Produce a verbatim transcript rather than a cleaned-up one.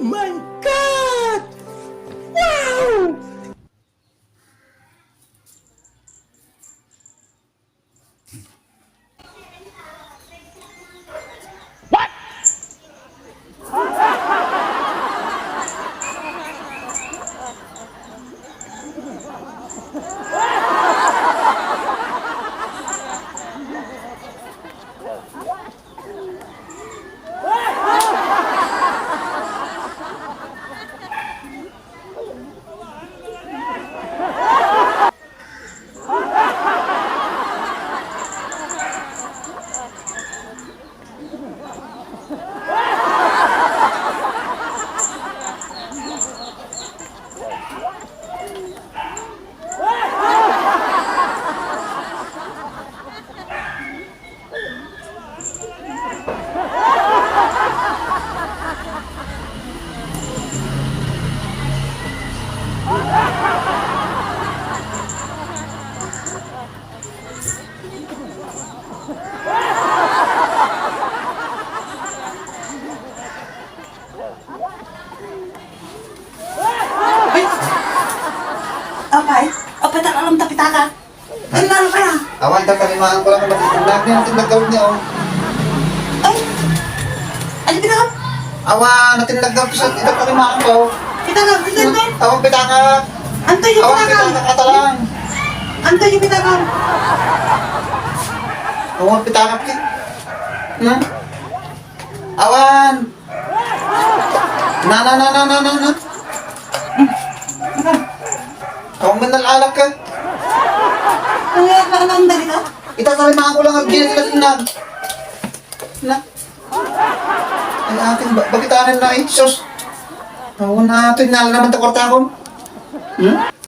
My God! Wow! Apay, apay, apay, ta alam ta pitaka. Ay, lalo ka na. Awan, tatalimaan ko lang ang natindag niya. Natindag daw niya, oh. Ay, ano pinaka? Awan, natindag daw sa, tatalimaan ko. Pitaka, pitaka. Awan, pitaka. Anto yung Awan, pitaka? Pitaka, katalan. Anto yung pitaka? Awan, pitaka, ki. Hmm? Awan. Na, na, na, na, na, na, na. Awan man nal'alak ka. Ay, ano, ano, ang dali ka? Itatalimaan ko lang ang gilas na. Na. Ay, akin, ba, bakit anan na eh? Sus. Awan na, ito, inala naman ta kwarta ko. Hmm?